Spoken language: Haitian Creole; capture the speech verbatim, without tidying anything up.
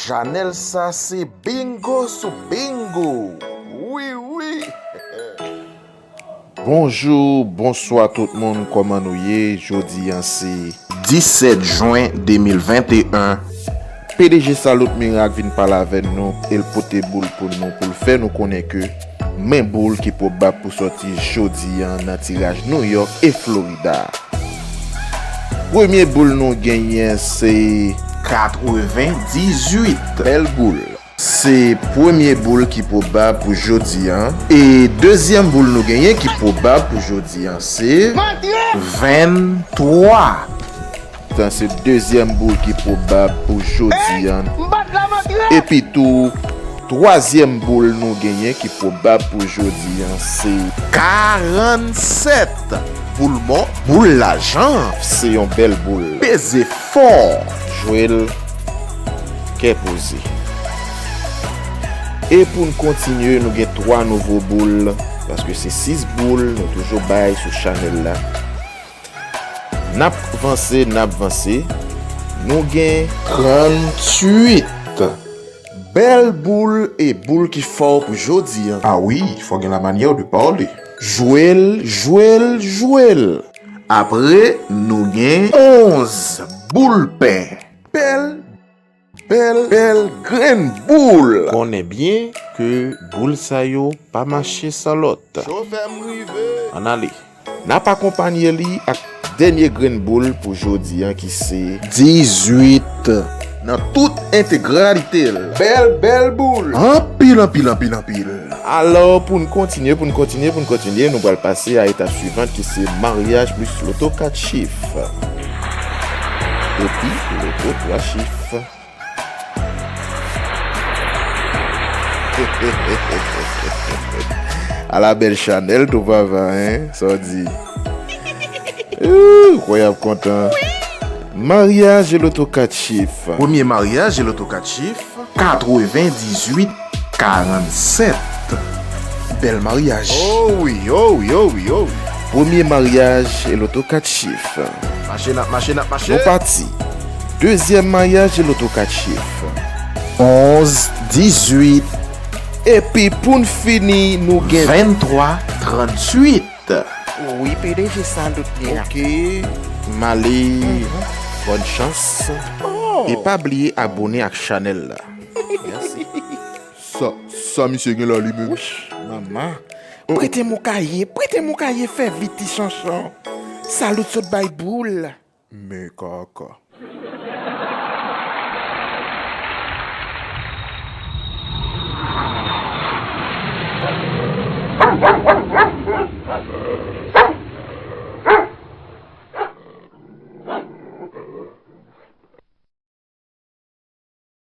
Chanèl sa se bingo sou bingo. Wi, wi. Bonjou, bonswa tout moun, kòman nou ye? Jodi a se disèt jen de mil venteyen. P D G Salut Miracle vin pale avè nou, e l pote boul pou nou, pou l fè nou konnen ke men boul ki pwobab pou sòti jodi a nan tiraj New York e Florida. Premye boul nou genyen se katrevendizuit. Bèl boul. Se premye boul ki pwobab pou jodi a. E dezyèm boul nou genyen ki pwobab pou jodi a se venntwa. Sa se dezyèm boul ki pwobab pou jodi a. Epi tou, twazyèm boul nou genyen ki pwobab pou jodi a se karannsèt. Boul mò, boul lajan, se yon bèl boul. Peze fò, jwe l kè poze. E pou n kontinye, nou gen twa nouvo boul, paske se sis boul nou toujou bay sou chanèl la. N ap vanse, n ap vanse. Nou gen trannuit. Bèl boul e boul ki fò pou jodi a. A wi, fò gen la manyè de pale. Jwe l, jwe l, jwe l. Apre, nou gen onz boul pè. Bèl, bèl, bèl grenn boul. Konnen byen ke boul sa yo pa mache san lòt. Chofè m rive. Ann ale. N ap akonpanye li ak dènye grenn boul pou jodi a ki se dizuit. Nan tout entegralite l. Bèl, bèl boul. Anpil, anpil, anpil, anpil. Alò, pou n kontinye, pou n kontinye, pou n kontinye, nou pral pase a etap swivan ki se maryaj plis loto kat chif. Epi loto twa chif. Ala bèl chanèl tou papa, en? Sa w di? Ooh, kwè y ap kontan. Maryaj e loto kat chif. Premye maryaj e loto kat chif. Katrevendizuit karannsèt. Bèl maryaj. Oh wi, oh wi, oh wi, oh wi. Premye maryaj e loto kat chif. Mache, n ap mache, n ap mache. Nou pati. Dezyèm maryaj e loto kat chif. Onz dizuit. Epi pou n fini, nou gen venntwa trannuit. Wi, P D G Salut Miracle. Ok, m ale. Bòn chans. Oh. E pa bliye abone ak chanèl la. Mèsi. Sa, sa misye gen la li menm? Wouch, manman. Prete m yon kaye, prete m yon kaye, fè vit ti chanchon. Salut sot bay boul. Men kaka.